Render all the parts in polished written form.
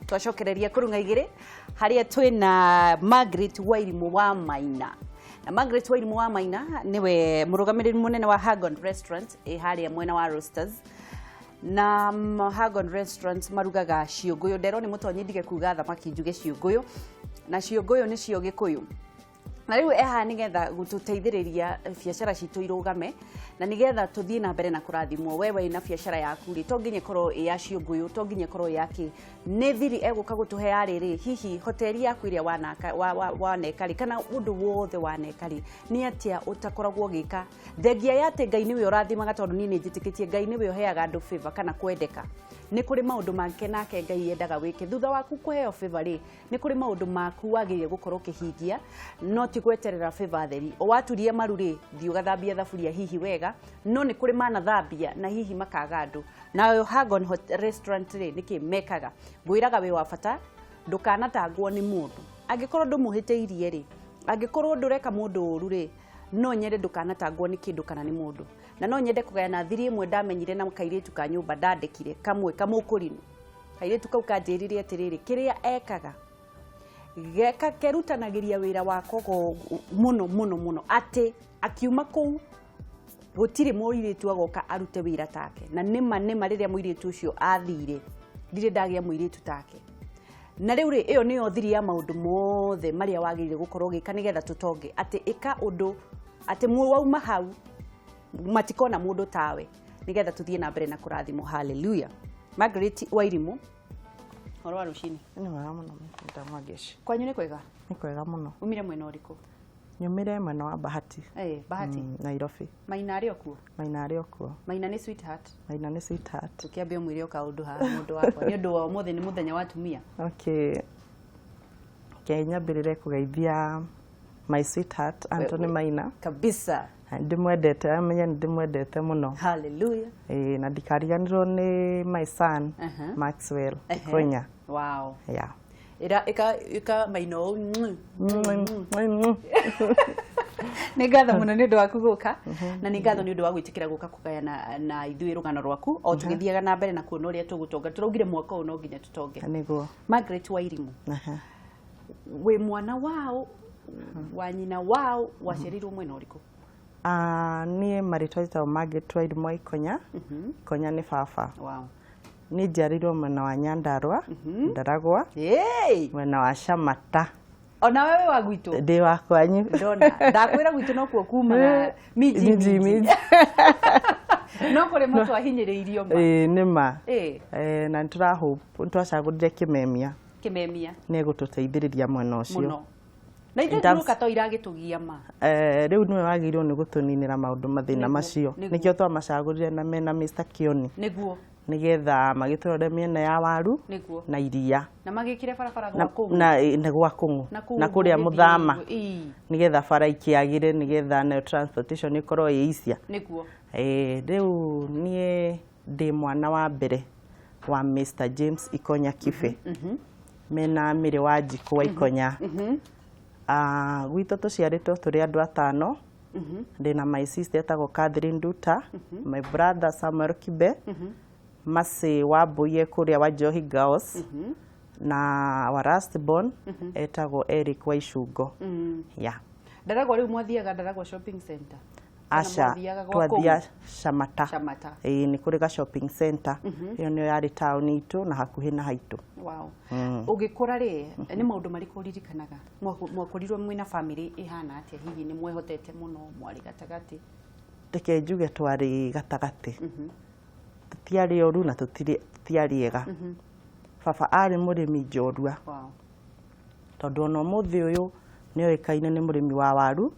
Twacokereria kũrung'a igĩrĩ harĩa twĩna Margaret Wairimũ wa Maina, na Margaret Wairimũ wa Maina nĩwe mũrũgamĩrĩri mũnene wa Hagon Restaurant ĩ harĩa mwena wa Roasters. Na Hagon Restaurant marugaga ciũngũyũ. Nderwo nĩ mũtonyi ndige kuga thamaki, njuge ciũngũyũ, na ciũngũyũ nĩcio Gĩkũyũ. Na rĩu ehaha nĩgetha gũtũteithĩrĩria biacara citũ irũgame na nĩgetha tũthiĩ na mbere na kũrathimwo. We wĩna biacara yaku rĩ, to nginya ĩkorwo ĩ ya ciũngũyũ, to nginya ĩkorwo ĩ ya kĩ, nĩ thiri egũka gũtũhe ya rĩrĩ. Hihi hoteri yaku ĩrĩa wanaka waneka rĩ, kana ũndũ wothe waneka rĩ, nĩ atĩa ũtakoragwo ũgĩka thengia ya atĩ Ngai nĩwe ũrathimaga? Tondũ niĩ nĩ njĩtĩkĩtie Ngai nĩwe ũheaga andũ favor kana kwendeka. Nĩ kũrĩ maũndũ make nake Ngai endaga wĩke thutha waku kũheo favor rĩ, nĩ kũrĩ maũndũ maku wagĩrĩire gũkorwo ũkĩhingia, no ti gweterera favor theri. O waturia maru rĩ, thiĩ ũgathambia thaburia hihi wega, no nĩ kũrĩ manathambia na hihi makaga andũ. Nayo Hagon Restaurant rĩ, nĩkĩ mekaga? Ngwĩraga wĩ wa bata, ndũkanatangwo nĩ mũndũ angĩkorwo ndũmũhĩtĩirie rĩ, angĩkorwo ndũreka mũndũ ũru rĩ, no nyende ndũkanatangwo nĩ kĩndũ kana nĩ mũndũ. Na no nyende kũgayana thiri ĩmwe ndamenyire na kairĩtu ka nyũmba ndandĩkire kamwe kamũkũrinũ. Kairĩtu kau kanjĩrire atĩrĩrĩ, kĩrĩa ekaga geka kerutanagĩria wĩra wa kogo mũno mũno mũno, atĩ akiuma kũu gũtirĩ mũirĩtu agoka arute wĩra take. Na nĩma nĩma, rĩrĩa mũirĩtu ũcio athire, ndirĩ ndagĩa mũirĩtu take. Na rĩu rĩ, ĩyo nĩyo thiri ya maũndũ mothe marĩa wagĩrĩire gũkorwo ũgĩka nĩgetha tũtonge, atĩ ĩka ũndũ atĩ wauma hau matikona mũndũ tawe, nĩgetha tũthiĩ na mbere na kũrathimwo. Haleluya! Margaret Wairimũ, ũhoro wa rũcinĩ? Nĩ wega mũno, Madam Wangechi. Kwanyu nĩ kwega? Nĩ kwega mũno. Umire mwena ũrĩkũ? Nyumire mwena wa Bahati. Eh, Bahati. Nairobi. Maina arĩ o kuo? Maina arĩ o kuo. Maina nĩ sweetheart. Maina nĩ sweetheart. Tũkĩambe ũmwĩre o kaũndũ haha, mũndũ wakwa, nĩ ũndũ wa ũmũthĩ nĩ mũthenya wa atumia. Okay. Ke nyambĩrĩre kũgeithia my sweetheart Anthony Maina. Kabisa. Ndĩmwendete, amenye nĩ ndĩmwendete mũno. Haleluya. Ĩĩ, na ndikariganĩrwo nĩ my son Maxwell Ikonya. Wow. Ĩra ĩka ĩka maina ũũ. Nĩ ngatho mũno nĩ ũndũ waku gũka, na nĩ ngatho nĩ ũndũ wa gwĩtĩkĩra gũka kũgayana na ithuĩ rũgano rwaku o tũgĩthiaga na mbere na kuona ũrĩa tũgũtonga. Tũraugire mwaka ũyũ no nginya tũtonge. Nĩguo. Margaret Wairimũ, wĩ mwana wao, wa nyina wao, waciarirwo mwena ũrĩkũ? Ah, niĩ marĩtwa njĩtagwo Margaret Wairimũ wa Ikonya. Ikonya nĩ baba. Niĩ njiarĩirwo mwena wa Nyandarua, Ndaragwa, Hey! mwena wa Shamata. Ona wewe wĩ wa gwitũ. Ndĩ wa kwanyu. Ndona ndakwĩra gwitũ nokuo kumaga minji. Minji, minji. Minji. No kũrĩ matwahinyĩrĩirio ma. Ĩĩ, nĩ ma. Ĩĩ. Eh, na nĩ tũrahope nĩ twacagũrire Kĩmemia. Kĩmemia. Nĩ egũtũteithĩrĩria mwena ũcio. Mũno na ithuĩ. Ngurũka to iragĩtũgia ma. Eh, rĩu nĩwe wagĩrĩirwo nĩ gũtũninĩra maũndũ mathĩna macio. Nĩkĩo twamacagũrire na mena Mr. Kioni, nĩgetha magĩtũrore mĩena ya waru na iria. Na magĩkire barabara gwa kũu. Na na gwa kũng'ũ. Na kũu na kũrĩa ũguo mũthama gĩthiĩ ũguo, ĩĩ. Nĩgetha bara ikĩagĩre, nĩgetha nayo transportation ĩkorwo ĩ easier. Eh, rĩu niĩ ndĩ mwana wa mbere wa Mr. James Ikonya Kibe mena Mĩrĩ wa Njikũ wa Ikonya. Ah, gwitũ tũciarĩtwo tũrĩ andũ atano. Ndĩna my sister etagwo Catherine Nduta, my brother Samuel Kibe, Mercy Wambui e kũrĩa wa Njohi Girls, na wa last born etagwo Eric wa Icungo, yeah. Ndaragwa rĩu mwathiaga Ndaragwa Shopping Center? Kana Aca. Mwathiaga gwa Twathia kũu? Shamata. Shamata. Ĩĩ, nĩ kũrĩ ga shopping center, ĩyo nĩyo yarĩ taũni itũ na hakuhĩ na haitũ. Wow. Ũgĩkũra rĩ, nĩ maũndũ marĩkũ ũririkanaga? Mwakũrirwo mwĩna family ĩhana atĩa? Hihi nĩ mwehotete mũno, mwarĩ gatagatĩ? Reke njuge twarĩ gatagatĩ, tũtiarĩ oru na tũtiarĩ ega. Baba arĩ mũrĩmi njorua, tondũ ona ũmũthĩ ũyũ nĩ oĩkaine nĩ mũrĩmi wa waru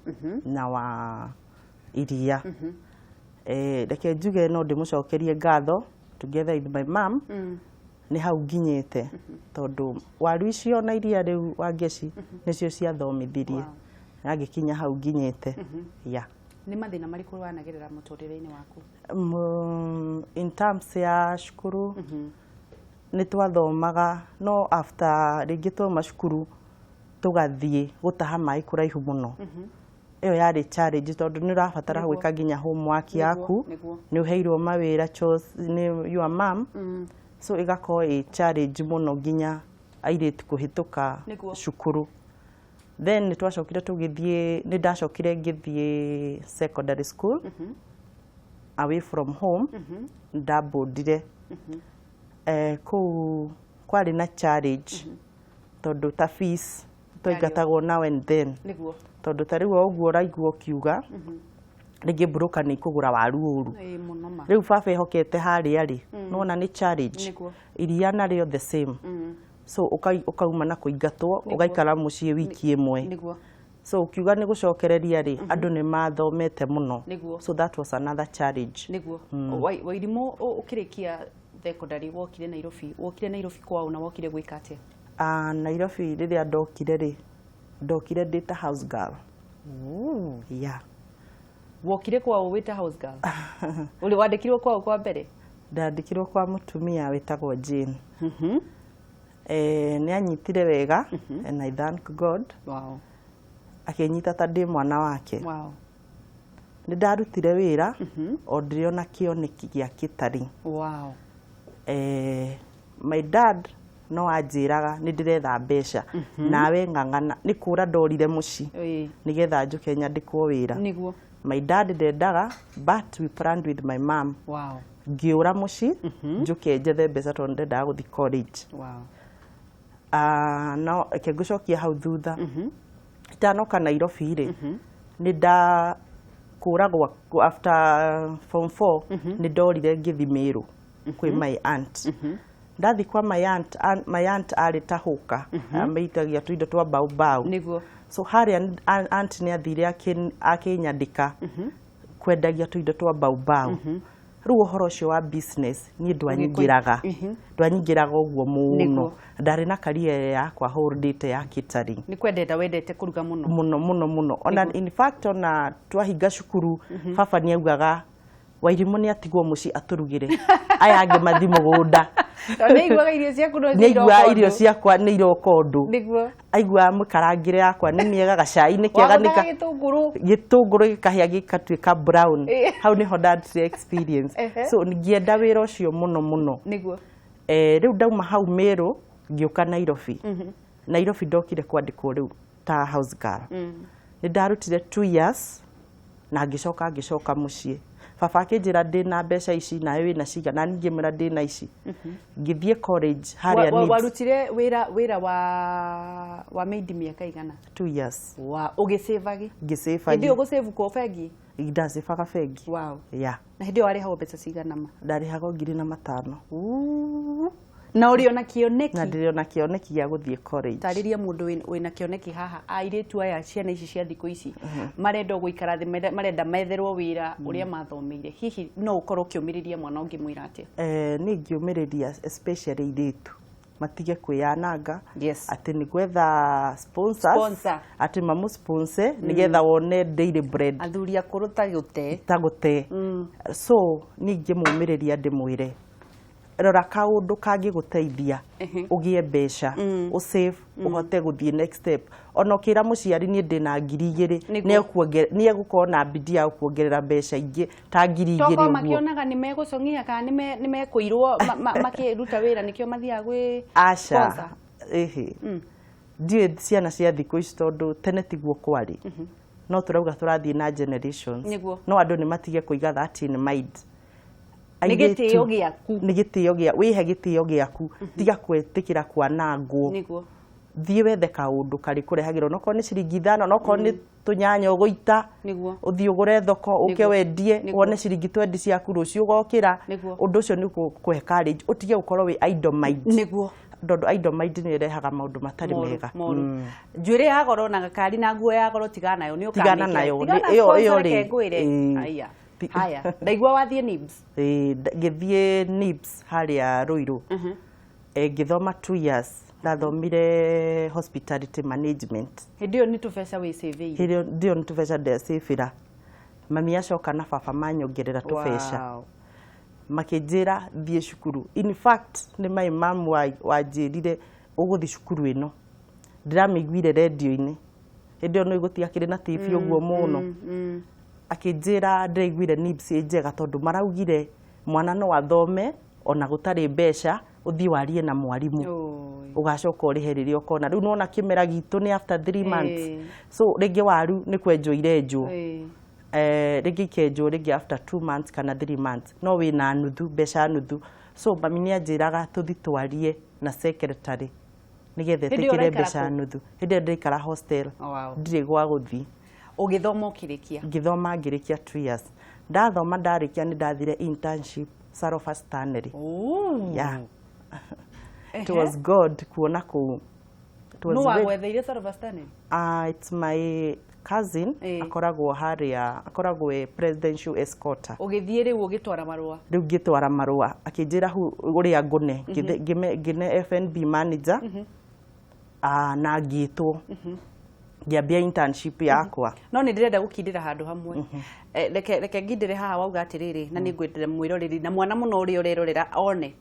na wa iria. Eh, reke njuge no ndĩmũcokerie ngatho together with my mom nĩ hau nginyĩte, tondũ waru icio na iria rĩu wa ngeci nĩcio ciathomithirie na ngĩkinya hau nginyĩte, yeah. Nĩ mathĩna marĩkũ wanagerera mũtũrĩre-inĩ waku? In terms ya cukuru, nĩ twathomaga, no after rĩngĩ twauma cukuru tũgathiĩ gũtaha maĩ kũraihu mũno. Ĩyo yarĩ challenge, tondũ nĩ ũrabatara gwĩka nginya homework yaku, nĩ ũheirwo mawĩra, chores nĩ your mom, so ĩgakorwo ĩ challenge mũno nginya Airĩtu kũhĩtũka cukuru. Then nĩ twacokire tũgĩthiĩ, nĩ ndacokire ngĩthiĩ secondary school away from home. Ndambũndire kũu kwarĩ na challenge tondũ ta fees twaingatagwo now and then, tondũ ta rĩu o ũguo ũraigua ũkiuga rĩngĩ broker nĩ ikũgũra waru ũru. Ĩĩ, mũno ma. Rĩu baba ehokete harĩa rĩ, nĩwona nĩ challenge. Iria narĩo the same. So ũkauma na kũingatwo, ũgaikara mũciĩ wiki ĩmwe. So ukiuga nĩ gũcokereria rĩ, andũ nĩ mathomete mũno. So that was another challenge. Nĩguo. Wairimũ, ũkĩrĩkia secondary wokire Nairobi, wokire Nairobi kwao na wokire gwĩka atĩa? Ah, Nairobi rĩrĩa ndokire rĩ, ndokire ndĩ ta house girl, yeah. Wokire kwao wĩta house girl? Ũrĩ wandĩkirwo kwao kwa mbere? Ndandĩkirwo kwa mũtumia wĩtagwo Jane. Nĩ anyitire wega and I thank God. Akĩnyita ta ndĩ mwana wake. Nĩ ndarutire wĩra o ndĩrĩ ona kĩoneki gĩa gĩtari. My dad no anjĩraga nĩ ndĩretha mbeca nawe ng'ang'ana, nĩ kũra ndorire mũciĩ nĩgetha njũke nyandĩkwo wĩra. My dad ndendaga, but we planned with my mom. Ngĩũra mũciĩ njũke njethe mbeca tondũ ndendaga gũthiĩ college. Ah, no reke ngũcokia hau thutha. Itanoka Nairobi rĩ, nĩ nda kũra gwa after form 4 nĩ ndorire ngĩthi Mĩrũ kwĩ my aunt. Ndathi kwa my aunt, my aunt arĩ ta hũka ameitagia tũindo twa mbaũ mbaũ. So harĩa aunt nĩ athire akĩnyandĩka kwendagia tũindo twa mbaũ mbaũ. Rĩu ũhoro ũcio wa business niĩ ndwanyingĩraga, ndwanyingĩraga ũguo mũno. Ndarĩ na career yakwa holdĩte ya catering. Nĩ kwendeta wendete kũruga mũno? Mũno mũno mũno. Ona in fact ona twahinga cukuru, baba nĩ augaga Wairimũ nĩ atigwo mũciĩ atũrugĩre, aya angĩ mathi mũgũnda. Tondũ nĩ aiguaga irio ciaku no Nĩ aiguaga ciroka irio ũndũ. Ciakwa nĩ iroka ũndũ. Aiguaga mũkarangĩre yakwa nĩ mĩega, gacai nĩ kega. Wahũthaga gĩtũngũrũ. Gĩtũngũrũ gĩkahĩa gĩgatuĩka brown. Hau nĩho ndarutire experience. So ngĩenda wĩra ũcio mũno mũno. Rĩu ndauma hau Mĩrũ ngĩũka Nairobi. Nairobi ndokire kwandĩkwo rĩu ta house girl. Nĩ ndarutire 2 years na ngĩcoka mũciĩ. Baba akĩnjĩra ndĩna mbeca ici nawe wĩna cigana, na niĩ ngĩmwĩra ndĩna ici. Ngĩthiĩ college harĩa NIBS. Warutire wĩra wa maid mĩaka igana? 2 years. Wa ũgĩcĩvagi? Ngĩcĩbagia. Hĩndĩ ĩyo gũcĩvu kwa bengi? Ndacĩbaga bengi. Yeah. Na hĩndĩ ĩyo warĩhagwo mbeca cigana ma? Ndarĩhagwo 1005. Na ũrĩ ona kĩoneki? Na ndĩrĩ ona kĩoneki gĩa gũthiĩ college. Tarĩria mũndũ wĩna kĩoneki haha, airĩtu aya, ciana ici cia thikũ ici marenda o gũikara thĩ, marenda metherwo wĩra ũrĩa mathomeire, hihi no ũkorwo ũkĩũmĩrĩria mwana ũngĩmwĩra atĩa? Niĩ ngĩũmĩrĩria especially airĩtu matige kwĩyananga atĩ nĩ gwetha sponsors, Sponsor. atĩ mamũ sponsor nĩgetha wone daily bread. Athuri akũrũ ta gũte. Ta gũte. So niĩ ingĩmũmĩrĩria ndĩmwĩre, rora kaũndũ kangĩgũteithia ũgĩe mbeca, ũsave, ũhote gũthiĩ next step. Ona ũkĩra mũciari niĩ ndĩna 2000, nĩ egũkorwo na bidii ya gũkuongerera mbeca ingĩ ta 2000 Tokorwo ũguo. Makĩonaga nĩ megũcong'ia kana nĩ mekũirwo makĩruta wĩra, nĩkĩo mathiaga gwĩ Aca. sponsor. Ĩhĩ, ndiũĩ ciana cia thikũ ici, tondũ tene tiguo kwarĩ, no tũrauga tũrathiĩ na generations. No andũ nĩ matige kũiga that in mind. Nĩ gĩtĩo gĩaku. Nĩ gĩtĩo gĩa wĩhe gĩtĩo gĩaku, tiga gwĩtĩkĩra kwanangwo. Thiĩ wethe kaũndũ karĩ kũrehagĩra, onokorwo nĩ ciringi 5, onokorwo nĩ tũnyanya ũgũita, ũthiĩ ũgũre thoko, ũke wendie, wone ciringi 20 ciaku, rũciũ ũgokĩra. Ũndũ ũcio nĩ ũgũkũhe courage ũtige gũkorwo wĩ idle mind, tondũ idle mind nĩ ĩrehaga maũndũ matarĩ Moru, mega. moru. Njuĩrĩ ya goro na gakari na nguo ya goro, tigana nayo nĩ Tigana ũkamĩkĩra. nayo. Tigana Ĩyo sponsor, ĩyo reke rĩ, ngwĩre. Ĩĩ. Haya. Haya, ndaigua wathiĩ NIBS. Ĩĩ, ngĩthiĩ NIBS harĩa Ruiru. Ngĩthoma 2 years, ndathomire hospitality management. Hĩndĩ ĩyo nĩ tũbeca wĩcĩvĩire? Hĩndĩ ĩyo ndio nĩ tũbeca ndecĩbĩra. Mami acoka na baba manyongerera tũbeca, makĩnjĩra thiĩ cukuru. In fact nĩ my mom wanjĩrire ũgũthiĩ cukuru ĩno, ndĩramĩiguire rendio-inĩ. Hĩndĩ ĩyo nĩ gũtiakĩrĩ na TV ũguo mũno. Akĩnjĩra ndĩraiguire NIBS ĩ njega tondũ maraugire mwana no athome ona gũtarĩ mbeca. Ũthiĩ warie na mwarimũ. Oi. Ũgacoka ũrĩhe rĩrĩa ũkona. Rĩu nĩwona kĩmera gitũ nĩ after 3 months. So rĩngĩ waru nĩ kwenjwo irenjwo, rĩngĩ ikenjwo rĩngĩ after 2 months kana 3 months, no wĩna nuthu mbeca nuthu. So mami nĩ anjĩraga tũthi twarie na secretary nĩgetha Hĩndĩ ĩyo ĩtĩkĩre ũraikara mbeca kũ? nuthu. Hĩndĩ ĩyo ndĩraikara hostel. Oh, wow. Ndirĩ gwa gũthiĩ. Ũgĩthoma ũkĩrĩkia? Ngĩthoma ngĩrĩkia 2 years. Ndathoma ndarĩkia nĩ ndathire internship Sarova Stanley. Oh. Yeah. It was God kuona kũu. It was Nũ wagwetheire Sarova Stanley? It's my cousin. Akoragwo harĩa, akoragwo e presidential escorter. Ũgĩthiĩ rĩu ũgĩtwara marũa? Rĩu ngĩtwara marũa, akĩnjĩra hu ũrĩa ngũne. Ngĩne F&B manager, na ngĩtwo ngĩambia internship yakwa. No nĩ ndĩrenda gũkindĩra handũ hamwe. Reke ngindĩre haha wauga atĩrĩrĩ, na nĩ ngwendera mwĩroreri na mwana mũno ũrĩa ũrerorera one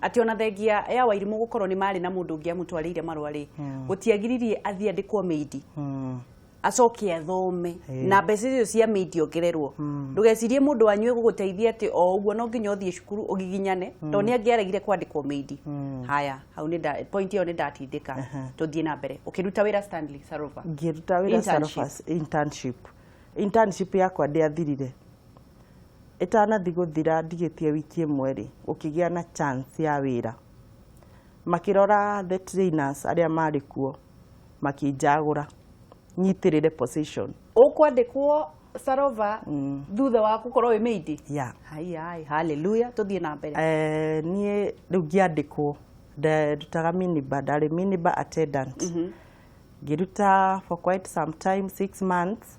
atĩ ona thengia ya Wairimũ gũkorwo nĩ marĩ na mũndũ ũngĩ amũtwarĩire marũa rĩ, gũtiagiririe athiĩ andĩkwo maid, acoke athome na mbeca icio cia maid ongererwo. Ndũgecirie mũndũ wanyu egũgũteithia atĩ o ũguo, no nginya ũthiĩ cukuru ũgiginyane, tondũ nĩ angĩaregire kwandĩkwo maid. Haya, hau nĩ point ĩyo nĩ ndatindĩka. Tũthiĩ na mbere. Ũkĩruta wĩra Stanley Sarova? Ngĩruta wĩra. Internship. Sarova internship yakwa ndĩathirire. Ĩtanathi gũthira ndigĩtie wiki ĩmwe rĩ, ũkĩgĩa na chance ya wĩra. Makĩrora the trainers arĩa marĩ kuo, makĩnjagũra nyitĩrĩre position. Ũkwandĩkwo Sarova thutha wa gũkorwo wĩ maid? Yeah. Hai haleluya, tũthiĩ na mbere. Niĩ rĩu ngĩandĩkwo, ndutaga minibar, ndarĩ minibar attendant. Ngĩruta for quite some time, 6 months.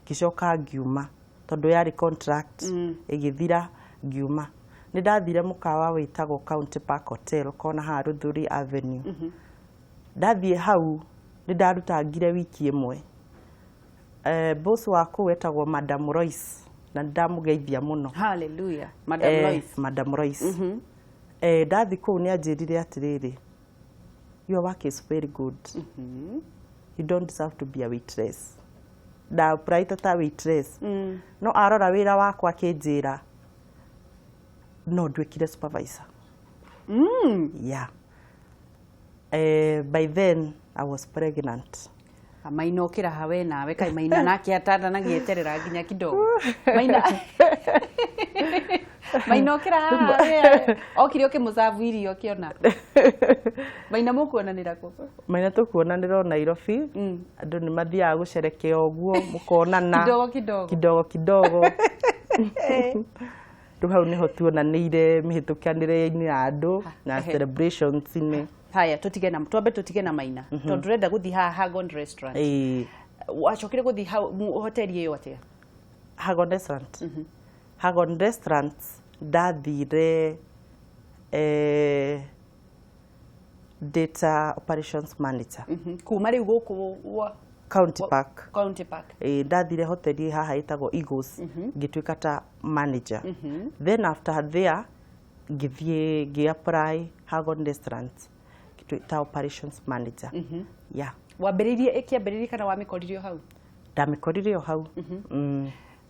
Ngĩcoka ngiuma tondũ yarĩ contract ĩgĩthira, ngiuma. Nĩ ndathire mũkawa wĩtagwo County Park Hotel kona haha Ruthuri Avenue. Ndathiĩ hau nĩ ndarutangire wiki ĩmwe. Boss wa kũu etagwo Madam Royce, na nĩ ndamũgeithia mũno. Haleluya, Madam Lois. Madam Royce. Ndathi kũu nĩ anjĩrire atĩrĩrĩ, "Your work is very good. You don't deserve to be a waitress." Nda apply ta waitress, no arora wĩra wakwa akĩnjĩra no nduĩkire supervisor. Yeah. By then I was pregnant. Maina okĩra hawe nawe kaĩ Maina nake atandanagia nginya kidogo. Maina, Maina okĩra haha we okire ũkĩmũcabu irio ũkĩona Maina mũkuonanĩra kũ? Maina tũkuonanĩra o Nairobi. Andũ nĩ mathiaga gũcerekea ũguo mũkonana. Kidogo kidogo. Kidogo kidogo. Rĩu hau nĩho tuonanĩire mĩhĩtũkanĩre-inĩ ya andũ na celebrations-inĩ. Haya, tũtige na twambe tũtige na Maina tondũ ndĩrenda gũthiĩ haha Hagon Restaurant. Wacokire gũthiĩ hau hoteli ĩyo atĩa? Hagon Restaurant. Hagon Restaurant ndathire data operations manager. Kuma rĩu gũkũ County Park. County Park. Ndathire hoteli haha ĩtagwo Eagles, ngĩtuĩka ta manager. Then after there ngĩthiĩ ngĩ-apply Hagon Restaurant, ngĩtuĩka ta operations manager. Yeah. Wambĩrĩirie ĩkĩambĩrĩria kana wamĩkorire o hau? Ndamĩkorire o hau.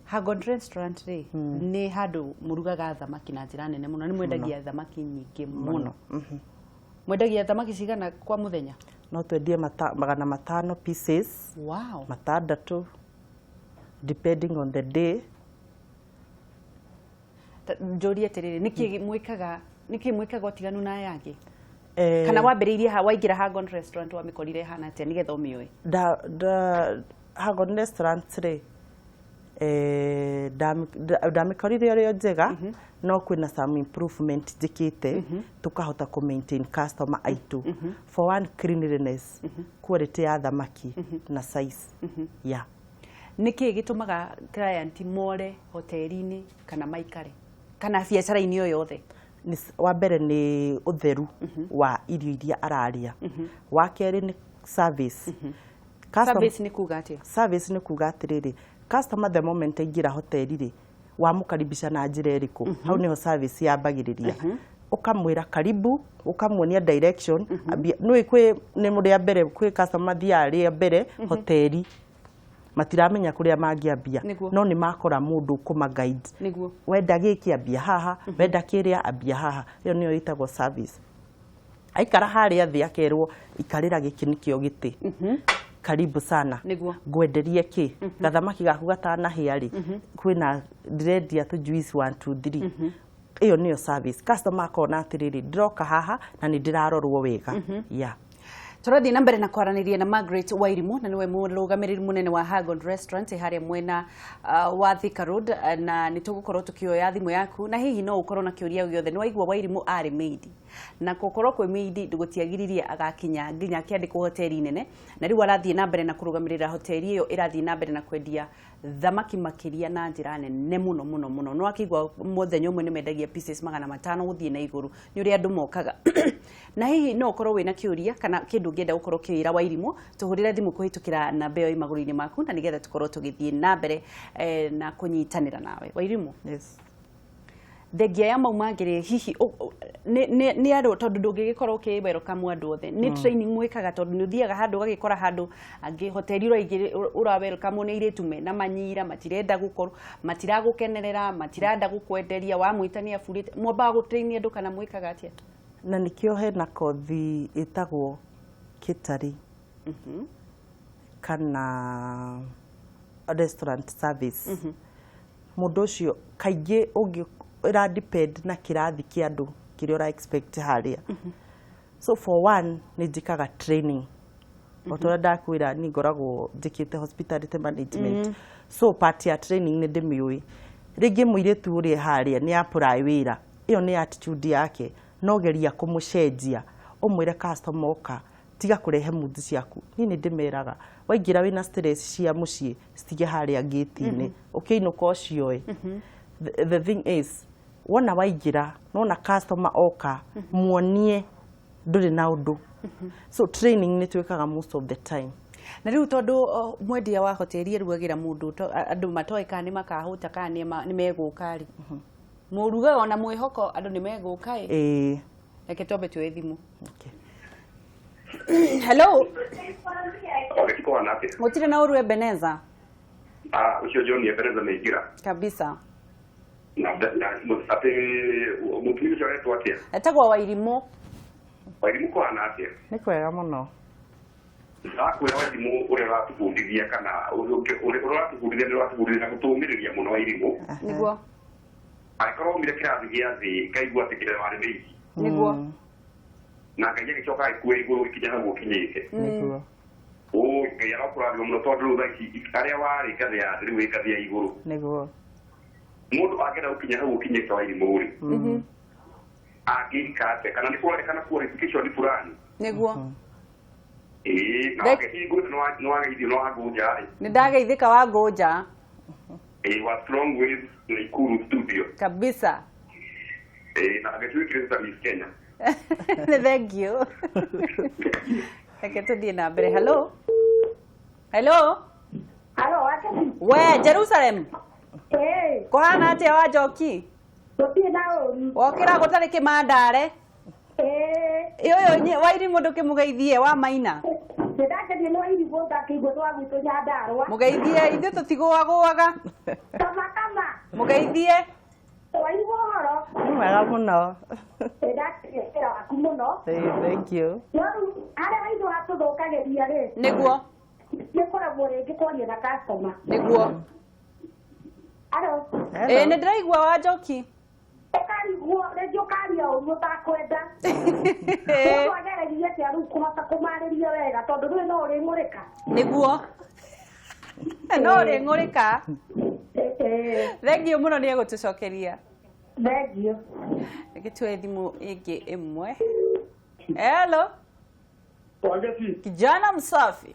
Hagon Restaurant rĩ, nĩ handũ mũrugaga thamaki na njĩra nene mũno. Nĩ mwendagia thamaki nyingĩ mũno. Mwendagia thamaki cigana kwa mũthenya? No twendie 500 pieces, 600, depending on the day. Njũrie atĩrĩrĩ, nĩkĩ mwĩkaga, nĩkĩ mwĩkaga ũtiganu na aya angĩ? Eh, Kana wambĩrĩirie ha waingĩra Hagon Restaurant wamĩkorire hana atĩa nĩgetha ũmĩũĩ? Da Hagon Restaurant rĩ, ndamĩkorire ĩrĩ o njega, no kwĩna some improvement njĩkĩte tũkahota kũ maintain customer aitũ. For one, cleanliness, quality ya thamaki na size, yeah. Nĩkĩ gĩtũmaga client more hoteli-inĩ kana maikare kana biacara-inĩ o yothe? Wa mbere nĩ ũtheru wa irio iria ararĩa. Wa kerĩ nĩ service. Service nĩ kuga atĩa? Service nĩ kuga atĩrĩrĩ, customer the moment aingĩra hoteli rĩ, wamũkaribisha na njĩra ĩrĩkũ? Hau nĩho service yambagĩrĩria. Ũkamwĩra karibu, ũkamuonia direction. Nĩũĩ kwĩ nĩ rĩa mbere, kwĩ customer mathiaga rĩa mbere hoteli. Matiramenya kũrĩa mangĩambia. Nĩguo. No nĩ makora mũndũ kũma guide. Wenda gĩkĩ, ambia haha, wenda kĩrĩa, ambia haha. Ĩyo nĩyo ĩtagwo service. Aikara harĩa thĩ, akerwo, "Ikarĩra gĩkĩ nĩkĩo gĩtĩ, karibu sana." "Ngwenderie kĩ? Gathamaki gaku gatanahĩa rĩ, kwĩna ndĩrendia tũ juice 1 2 3." Ĩyo nĩyo service. Customer akona atĩrĩrĩ, ndĩroka haha na nĩ ndĩrarorwo wega, yeah. Tũrathiĩ na mbere na kwaranĩria na Margaret Wairimu, na nĩwe mũrũgamĩrĩri mũnene wa Hagon Restaurant harĩa mwena wa Thika Road, na nĩ tũgũkorwo tũkĩoya thimũ yaku, na hihi no ũkorwo na kĩũria o gĩothe. Nĩ waigua Wairimu arĩ maid, na gũkorwo kwĩ maid gũtiagiririe agakinya nginya akĩandĩkwo hoteli nene, na rĩu arathiĩ na mbere na kũrũgamĩrĩra hoteli ĩyo ĩrathiĩ na mbere na kwendia thamaki makĩria na njĩra nene mũno mũno mũno. No akĩigua mũthenya ũmwe nĩ mendagia pieces 500 gũthiĩ na igũrũ nĩ ũrĩa andũ mokaga. Na hihi no ũkorwo wĩna kĩũria kana kĩndũ ũngĩenda gũkorwo ũkĩra Wairimũ, tũhũrĩre thimũ kũhĩtũkĩra namba ĩyo ĩ magũrũ-inĩ maku, na nĩgetha tũkorwo tũgĩthiĩ na mbere na kũnyitanĩra nawe. Wairimũ, Yes. thengia ya mau mangĩ rĩ, hihi nĩ andũ, tondũ ndũngĩgĩkorwo ũkĩ welcome andũ othe, nĩ training mwĩkaga? Tondũ nĩ ũthiaga handũ ũgagĩkora handũ angĩ hoteli ũraingĩ ũra welcome nĩ airĩtu mena manyira, matirenda gũkorwo, matiragũkenerera, matirenda gũkwenderia, wamwĩta nĩ aburĩte. Mwambaga gũtrain andũ kana mwĩkaga atĩa? Na nĩkĩo hena kothi ĩtagwo catering kana restaurant service. Mũndũ ũcio kaingĩ ũngĩ ĩra depend na kĩrathi kĩa andũ kĩrĩa ũra expect harĩa. So for one, nĩ njĩkaga training. O ta ũrĩa ndakwĩra, niĩ ngoragwo njĩkĩte hospitality management, so part ya training nĩ ndĩmĩũĩ. Rĩngĩ mũirĩtu ũrĩa harĩa nĩ apply wĩra, ĩyo nĩ attitude yake, no geria kũmũcenjia, ũmwĩre, "Customer oka, tiga kũrehe mood ciaku." Niĩ nĩ ndĩmeraga, waingĩra wĩna stress cia mũciĩ, citige harĩa ngĩti-inĩ, ũkĩinũka ũcioe. The thing is, wona waingĩra nona customer oka, muonie ndũrĩ na ũndũ. So training nĩ twĩkaga most of the time. Na rĩu tondũ mwendia wa hoteli arugagĩra mũndũ andũ matoĩ kana nĩ makahũta kana nĩ megũka rĩ, mũrugaga ona mwĩhoko andũ nĩ megũka ĩ? Ĩĩ. Reke twambe tuoe thimũ. Okay. Hello. Wagĩtikwana atĩa? Gũtirĩ na ũru, Ebeneza. Ah, ũcio John Ebeneza nĩ aingĩra. Kabisa. Na atĩ mũtumia ũcio aretwo atĩa? Etagwo Wairimũ. Wairimũ, kũhana atĩa? Nĩ kwega mũno. Ndakwĩra Wairimũ, ũrĩa ũratũbundithia kana ũrĩa ũratũbundithia nĩ ũratũbundithia na gũtũũmĩrĩria mũno, Wairimũ. Angĩkorwo umire kĩrathi gĩa thĩ, ngaigua atĩ kĩrĩa warĩ mĩici, na Ngai agĩcoka agĩkua igũrũ gĩkinya hau ũkinyĩte. Ũ Ngai arokũrathima mũno, tondũ rĩu thaa ici harĩa warĩ ngathĩ ya thĩ, rĩu wĩ ngathĩ ya igũrũ. Mũndũ angĩenda gũkinya hau ũkinyĩte, Wairimũ rĩ, angĩka atĩa? Kana nĩ kũronekana qualification fulani? Ĩĩ, na wagehingũrĩte, nĩ wageithio nĩ wangũnja rĩ. Nĩ ndageithĩka, wa ngũnja. Ĩĩ, wa Strong Waves Nakuru studio. Kabisa. Ĩĩ, na agĩtuĩkire ta Miss Kenya. Nĩ thank you. Reke tũthiĩ na mbere. Hello, hello. Halo, Wakati. We Jerusalem. Eh, Kũhana atĩa, wa Njoki? Gũtirĩ na ũru. Wokĩra gũtarĩ kĩmandare? Eh, Ũyũ Wairimũ ndũkĩmũgeithie, wa Maina. Nĩndakenio nĩ Wairimũ, ndakĩigua nĩ wa gwitũ Nyandarũa. Mũgeithie, ithuĩ tũtigũagũaga. Kama kama. Mũgeithie. Wairimũ, ũhoro? Nĩ mwega mũno. Nĩndakenio wĩra waku mũno. Ĩĩ, thank you. No rĩu harĩa Wairimũ hatũthũkagĩria rĩ, nĩ kũremwo rĩngĩ kwaria na customer. Alo, Ĩĩ, nĩ ndĩraigua, wa Njoki. Ũkarigwo rĩngĩ ũkaria ũru ũtakwenda. Mũndũ ageragia atĩa rĩu kũhota kũmarĩria wega, tondũ rĩu no ũrĩng'ũrĩka? Nĩguo, no ũrĩng'ũrĩka. Eh, Thank you mũno, nĩ egũtũcokeria. Thank you. Reke tuoe thimũ ĩngĩ ĩmwe. Hello. Wagati. Kijana msafi.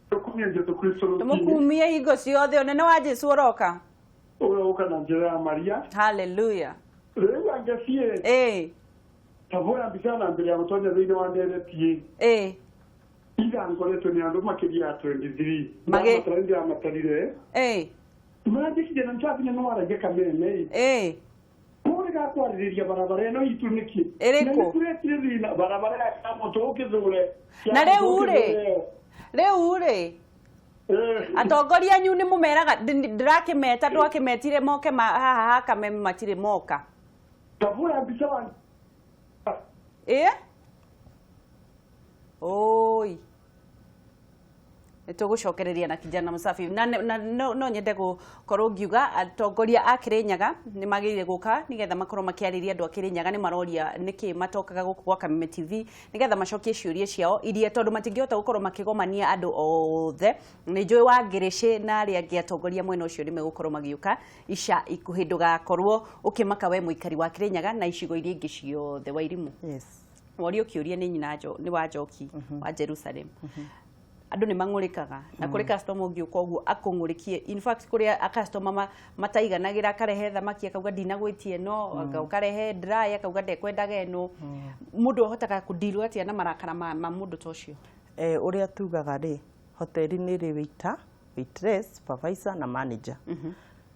Tukumie Jesu Kristo rũcinĩ. Tũmũkumie hingo ciothe, ũnene wa Jesu ũroka. Ũroka na njĩra ya Maria. Haleluya. Rĩu Angeci, ta bũra mbica na mbere ya gũtonya thĩinĩ wa ndereti ĩ, ira ngoretwo nĩ andũ makĩria ya 23. Ndamatara, ndĩramatarire. Manjĩkire na nĩtwakinya nĩ waragia kameme ĩ, kũrĩ gakwarĩrĩria barabara ĩno itũ nĩkĩ? Ĩrĩkũ? Na nĩkũretire thĩna barabara ya Kĩamũtũ ũkĩthũre. Na rĩu rĩ? Rĩu rĩ? Atongoria anyu nĩ mũmeraga ndĩrakĩmeta ndwakĩmetire moke haha hakameme matirĩ moka. Tabura mbica wa ĩ oi nĩtũgũcokereria na kijana msafi na, na no nyende gũkorwo ngiuga atongoria a Kirinyaga nĩ magĩrĩire gũka nĩgetha makorwo makĩarĩria andũ a Kirinyaga nĩ maroria nĩkĩ matokaga gũkũ gwa Kameme TV nĩgetha macokie ciũria ciao iria tondũ matingĩhota gũkorwo makĩgomania andũ othe. Nĩ njũĩ wa Ngĩrĩcĩ na arĩa angĩ atongoria mwena ũcio nĩ megũkorwo magĩũka ica ikuhĩ ndũgakorwo ũkĩmaka we mũikari wa Kirinyaga na icigo iria ingĩ ciothe. Wairimu, yes, worio kĩũria nĩ nyina nĩ wa Njoki wa Jerusalem. Andũ nĩ mang'ũrĩkaga na kũrĩ customer ũngĩũka ũguo akũng'ũrĩkie. In fact kũrĩ a customer mataiganagĩra akarehe thamaki akauga ndinagwĩtie ĩno, akarehe dry akauga ndekwendaga ĩno. Mũndũ ahotaga kũdeal atĩa na marakara ma mũndũ ta ũcio? Ũrĩa tugaga rĩ, hoteli nĩ ĩrĩ waiter, waitress, supervisor na manager.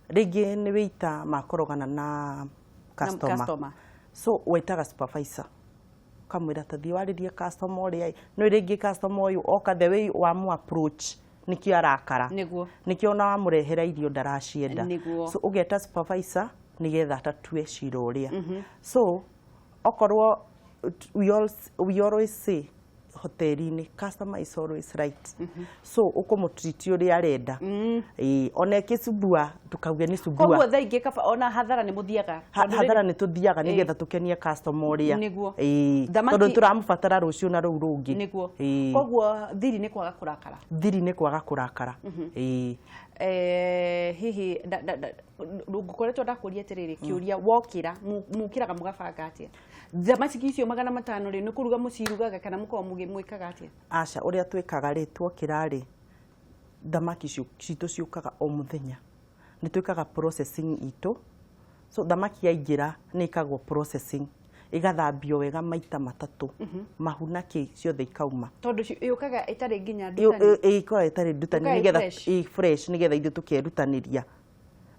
Rĩngĩ nĩ waiter makorogana na customer. So wetaga supervisor ukamwĩra ta thiĩ warĩrie customer ũrĩa no rĩngĩ customer ũyũ oka the way wamu approach nikio arakara nĩguo nikio ona wamũrehera irio ndaracienda. So ũgeta supervisor nĩgetha atatue cira ũrĩa. So okorwo we always say hoteli-inĩ customer is always right. So ũkũmũtreat ũrĩa arenda. Ona ĩkĩcubua tukauge nĩ cubua. Koguo thaa ingĩ kaba ona hathara nĩ mũthiaga. Hathara nĩ tũthiaga nĩgetha tũkenie customer ũrĩa. Nĩguo. Tondũ tũramũbatara rũciũ na rũu rũngĩ. Nĩguo. Koguo thiri nĩ kwaga kũrakara. Thiri nĩ kwaga kũrakara. Hihi ngũkoretwo ndakũria atĩrĩrĩ kĩũria wokĩra mũkĩraga mũgabanga atĩa? Thamaki icio 500 rĩ nĩ kũruga mũcirugaga kana mũkoragwo mwĩkaga atĩa? Aca, ũrĩa twĩkaga rĩ twokĩra rĩ thamaki citũ ciũkaga o mũthenya. Nĩ twĩkaga processing itũ. So thamaki yaingĩra nĩ ĩkagwo processing ĩgathambio wega maita matatũ. Mahu na kĩ ciothe ikauma. Tondũ yũkaga ĩtarĩ nginya ndutani. Ĩkoragwo ĩtarĩ ndutani nĩgetha ĩ fresh nĩgetha ithuĩ tũkerutanĩria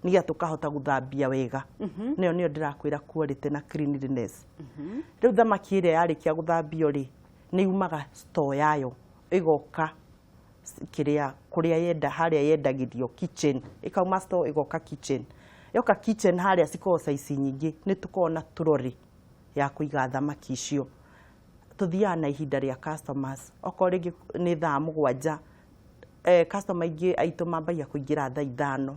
nĩgetha tũkahota gũthambia wega. Nĩyo nĩyo ndĩrakwĩra quality na cleanliness. Rĩu thamaki ĩrĩa yarĩkia gũthambio rĩ nĩ yumaga store yayo ĩgoka kĩrĩa kũrĩa yenda harĩa yendagĩrio kitchen ĩkauma store ĩgoka kitchen. Yoka kitchen harĩa cikoragwo size nyingĩ nĩ tũkoragwo na trolley ya kũiga thamaki icio. Tũthiaga na ihinda rĩa customers okorwo rĩngĩ nĩ thaa 7 customer aingĩ aitũ mambagia kũingĩra thaa 5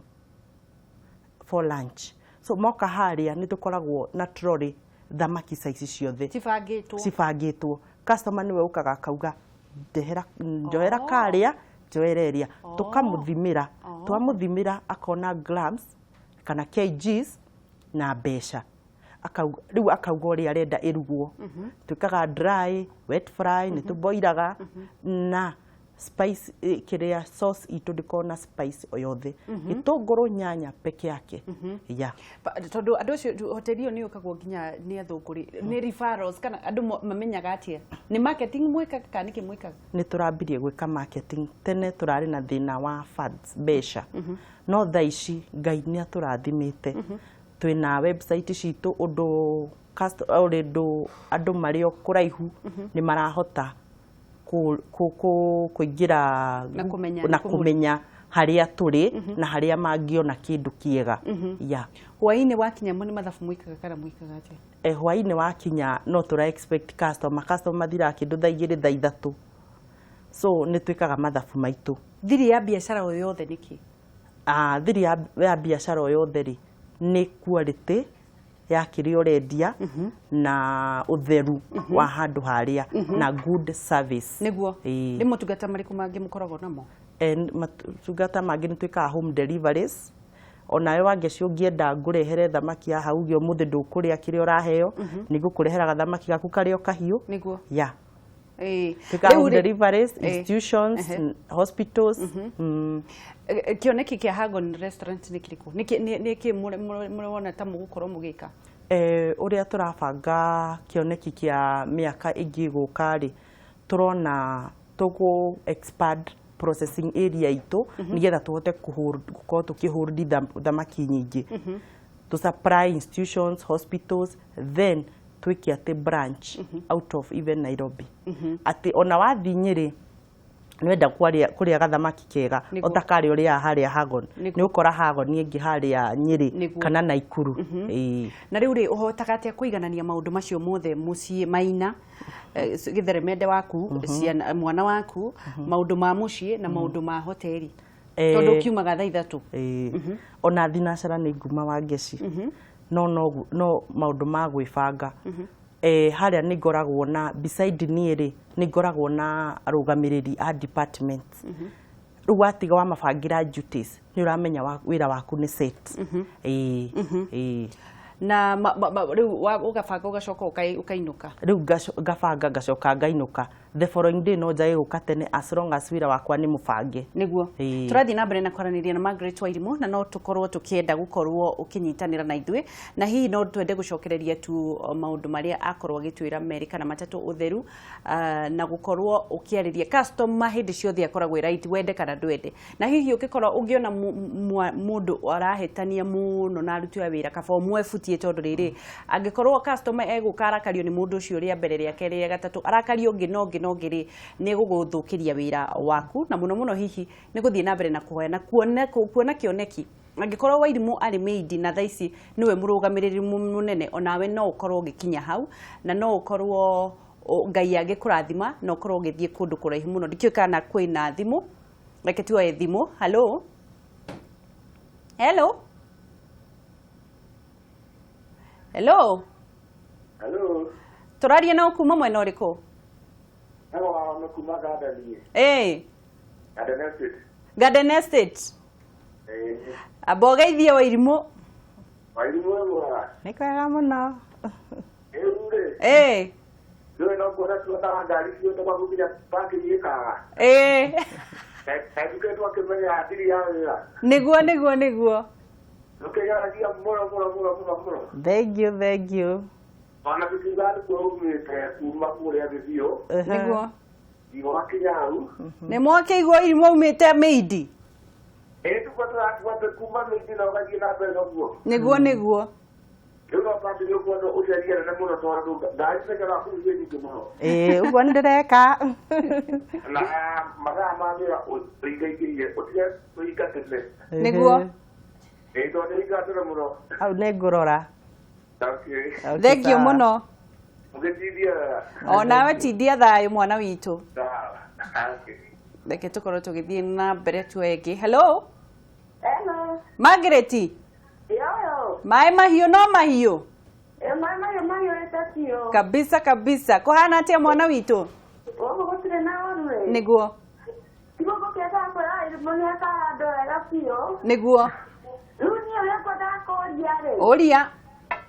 for lunch. So moka harĩa nĩ tũkoragwo na trolley thamaki size ciothe cibangĩtwo. Cibangĩtwo. Customer nĩwe ũkaga akauga ndehera njoera karĩa njoera ĩrĩa tũkamũthimĩra. Twamũthimĩra akona grams kana kgs na mbeca. Rĩu akauga ũrĩa arenda ĩrugwo. Twĩkaga dry, wet fry, nĩ tũboiraga na spice kĩrĩa sauce itũ ndĩkoragwo na spice o yothe. Gĩtũngũrũ nyanya peke yake. Yeah. Tondũ andũ acio hoteli ĩyo nĩ yũkagwo nginya nĩ athũngũ rĩ nĩ referrals kana andũ mamenyaga atĩa? Nĩ marketing mwĩkaga kana nĩkĩ mwĩkaga? Nĩ tũrambirie gwĩka marketing. Tene tũrarĩ na thĩna wa funds, mbeca. No thaa ici Ngai nĩ atũrathimĩte. Twĩna website citũ ũndũ andũ marĩ o kũraihu nĩ marahota kũingĩra na kũmenya harĩa tũrĩ na harĩa mangĩona kĩndũ kĩega. Yeah. Hwaĩ-inĩ wakinya nĩ mathabu mwĩkaga kana mwĩkaga atĩa? Hwaĩ-inĩ wakinya no tũra expect customer. Customer mathiraga kĩndũ thaa 2 thaa 3. So nĩ twĩkaga mathabu maitũ. Thiri ya biacara o yothe nĩkĩ? Thiri ya biacara o yothe rĩ nĩ quality ya kĩrĩa ũrendia na ũtheru wa handũ harĩa na good service. Nĩguo. Nĩ motungata marĩkũ mangĩ mũkoragwo namo? Motungata mangĩ nĩ twĩkaga home deliveries. Onawe Wangeci ũngĩenda ngũrehere thamaki haha uge ũmũthĩ ndũkũrĩa kĩrĩa ũraheo nĩ ngũkũrehera gathamaki gaku karĩ o kahiũ. Nĩguo. Yeah. Twĩkaga home deliveries, institutions, hospitals. Kĩoneki kĩa Hagon restaurant nĩ kĩrĩkũ? Nĩkĩ mũrona ta mũgũkorwo mũgĩka? Ũrĩa tũrabanga kĩoneki kĩa mĩaka ĩngĩ gũka rĩ tũrona tũgũ expand processing area itũ nĩgetha tũhote gũkorwo tũkĩhold thamaki nyingĩ. To supply institutions, hospitals, then twĩke atĩ branch out of even Nairobi. Atĩ ona wathiĩ Nyĩrĩ Nĩwenda kũrĩa gathamaki kega ota karĩa ũrĩaga harĩa Hagon, nĩ ũkora Hagon ĩngĩ harĩa Nyĩrĩ kana Naikuru. Na rĩu rĩ, ũhotaga atĩa kũiganania maũndũ macio mothe, mũciĩ, Maina, gĩtheremende waku, ciana, mwana waku, maũndũ ma mũciĩ na maũndũ ma hoteri, tondũ ũkiumaga thaa 3? Ona thinacara nĩ nguma wa ngeci, no no no maũndũ ma gwĩbanga. Harĩa nĩ ngoragwo na, beside niĩ rĩ, nĩ ngoragwo na arũgamĩrĩri a department. Rĩu watiga wamabangĩra duties, nĩ ũramenya wĩra waku nĩ set. Ĩĩ. Na rĩu ũgabanga, ũgacoka ũkainũka? Rĩu ngabanga, ngacoka ngainũka. The following day no njage gũka tene, as long as wĩra wakwa nĩ mũbange. Nĩguo. Tũrathiĩ na mbere na kwaranĩria na Margaret Wairimu, na no tũkorwo tũkĩenda gũkorwo ũkĩnyitanĩra na ithuĩ, na hihi no twende gũcokereria tu maũndũ marĩa akorwo agĩtwĩra merĩ kana matatũ, ũtheru, na gũkorwo ũkĩarĩria customer hĩndĩ ciothe akoragwo ĩ right, wende kana ndwende. Na hihi ũngĩkorwo ũngĩona mũndũ arahĩtania mũno na aruti a wĩra, kaba ũmwebutie, tondũ rĩrĩ, angĩkorwo customer egũka arakario nĩ mũndũ ũcio rĩa mbere, rĩa kerĩ, rĩa gatatũ, arakario ũngĩ na ũngĩ na ũngĩ rĩ, nĩ gũgũthũkĩria wĩra waku. Na mũno mũno hihi nĩ gũthiĩ na mbere na kũhoya na kuona kĩoneki. Angĩkorwo Wairimu arĩ maid na thaa ici nĩwe mũrũgamĩrĩri mũnene, onawe no ũkorwo ũgĩkinya hau, na no ũkorwo Ngai agĩkũrathima na ũkorwo ũgĩthiĩ kũndũ kũraihu mũno. Ndikĩũĩ kana kwĩna thimũ, reke tuoe thimũ. Hello, hello, hello. Hello. Tũraria na kuma mwena ũrĩkũ? Hello, wame kuma Garden. Garden Estate. Garden Estate. Amba ũgeithie Wairimu. Wairimu mwega. Nĩ kwega mũno. Rĩu rĩ. Rĩu no kuona tuonaga ngari ciothe gwa gũkinya parking ĩkaga. Kaituke twakĩmenya thiri ya wĩra. Nĩguo, nĩguo, nĩguo. Tũkĩgeragia mũno mũno mũno mũno mũno. Thank you, thank you. Ona tũkiuga nĩkuo umĩte kuma kũrĩa thĩ biũ. Nĩguo. Igogakinya hau. Nĩ mwakĩigua Wairimu aumĩte Meidi? Ĩĩ, tuko tũratua kuma Meidi na ũgathiĩ na mbere ũguo. Nĩguo, nĩguo. Rĩu no twambĩrĩrie kuona ũceria nene mũno, tondũ ngari ciaikaraga kũu ciĩ nyingĩ mũno. Ĩĩ, ũguo nĩndĩreka. Na mathaa ma wĩra ũingaingĩrie, ũtige kũhinga tene. Nĩguo. Ĩĩ, tondũ nĩ tene mũno. Hau nĩ ngũrora. Okay. Okay, Thank you sawa. mũno. Ũgĩtindie wega. O nawe tindia thayũ, mwana witũ. Sawa. Okay. Reke tũkorwo tũgĩthiĩ na mbere tuoe ĩngĩ. Hello. Hello. Margaret. Yoyo. Maĩ mahiũ no mahiũ. Maĩ mahiũ mahiũrĩte biũ. Kabisa kabisa. Kũhana atĩa, mwana witũ? Gũkũ gũtirĩ na ũru ĩ. Nĩguo. Tiguo ngũkĩendaga kwĩra Wairimu nĩ ekaga handũ wega biũ. Nĩguo. Rĩu niĩ ũrĩa ngwendaga kũũria rĩ. Ũria.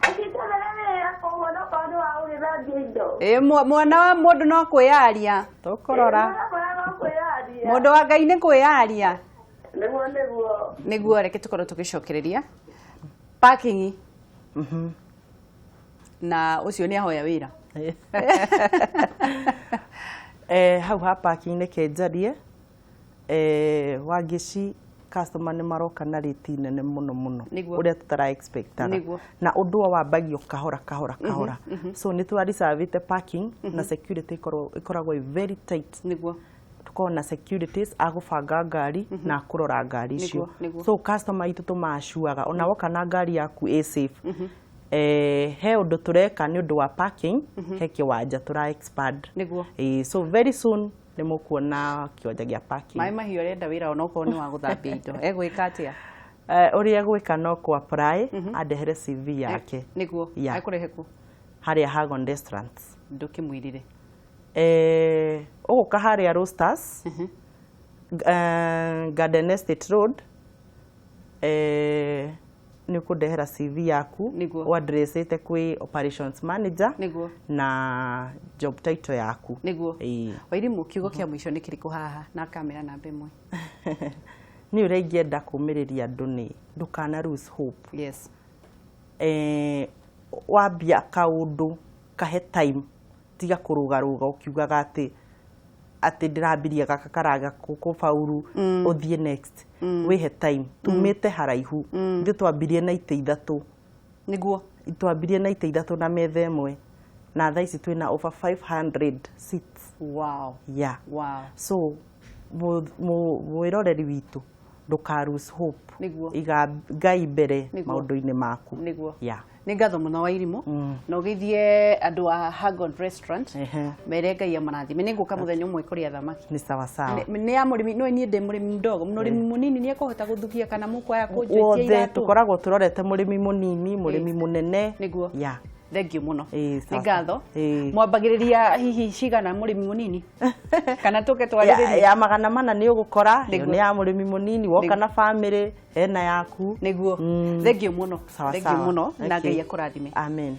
Ũcitũmĩre wĩra koguo nokorwo nĩ wa gũgĩthambia indo. Ĩ, mwana wa mũndũ no kwĩyaria. Tũkũrora. Mwana no kwĩyaria. Mũndũ wa Ngai nĩ kwĩyaria. Nĩguo, nĩguo. Nĩguo. Reke tũkorwo tũgĩcokereria parking na ũcio nĩ ahoya wĩra. Hau ha parking nĩ njarie, Wangĩci, customer nĩ maroka na rate nene mũno mũno ũrĩa tutara expectaga. Na ũndũ ũyũ wambagio kahora kahora kahora, so nĩ twa reservĩte parking na security ĩkoragwo ĩ very tight. Tukorwo na securities a gũbanga ngari na akũrora ngari icio. Nĩguo. So customer itũ tũmacuaga ona woka na ngari yaku ĩ safe. He ũndũ tũreka nĩ ũndũ wa parking, he kĩwanja tũra expand. So very soon nĩ mũkuona kĩwanja gĩa parking. Maĩ mahiũ arenda wĩra onokorwo nĩ wa gũthambia indo, egwĩka atĩa? Ũrĩa egwĩka no kũ apply, andehere CV yake. Yeah. Ekũrehe kũ? Harĩa Hagon Restaurant. Ndũkĩmwĩrire. Ũgũka harĩa Roasters, Garden Estate Road, nĩ ũkũndehera CV yaku ũaddressĩte kwĩ operations manager na job title yaku. Ĩĩ. Wairimu, kiugo kĩa mũico nĩ kĩrĩkũ haha na kamera namba 1? Niĩ ũrĩa ingĩenda kũmĩrĩria andũ nĩ ndũkana lose hope. Wambia kaũndũ, kahe time, tiga kũrũgarũga ũkiugaga atĩ ndĩrambirie gaka karaga kũbauru, ũthiĩ next. Wĩhe time, tumĩte haraihu. Ithuĩ twambirie na itĩ 3. Twambirie na itĩ 3 na metha ĩmwe, na thaa ici twĩna over 500 seats. Yeah. So Mwĩroreri witũ, ndũka lose hope. Iga Ngai mbere maũndũ-inĩ maku. Nĩguo. Nĩ ngatho mũno Wairimũ, na ũgeithie andũ a Hagon Restaurant. Mere Ngai amarathime. Nĩ ngũka mũthenya ũmwe kũrĩa thamaki. Nĩ sawa sawa. Nĩ ya mũrĩmi no niĩ ndĩ mũrĩmi mdogo, mũrĩmi mũnini nĩ ekũhota gũthukia kana mũkwaya kũnjĩtia Wothe iratũ? Tũkoragwo tũrorete mũrĩmi mũnini, mũrĩmi mũnene. Nĩguo. Thank you mũno. Nĩ ngatho. Mwambagĩrĩria hihi cigana mũrĩmi mũnini, kana tũke twarĩrĩrie? Ya 400 nĩ ũgũkora ĩyo nĩ ya mũrĩmi mũnini. Woka na famĩlĩ, hena yaku. Nĩguo. Thank you mũno. Sawa. Thank you mũno, na Ngai akũrathime. Amen.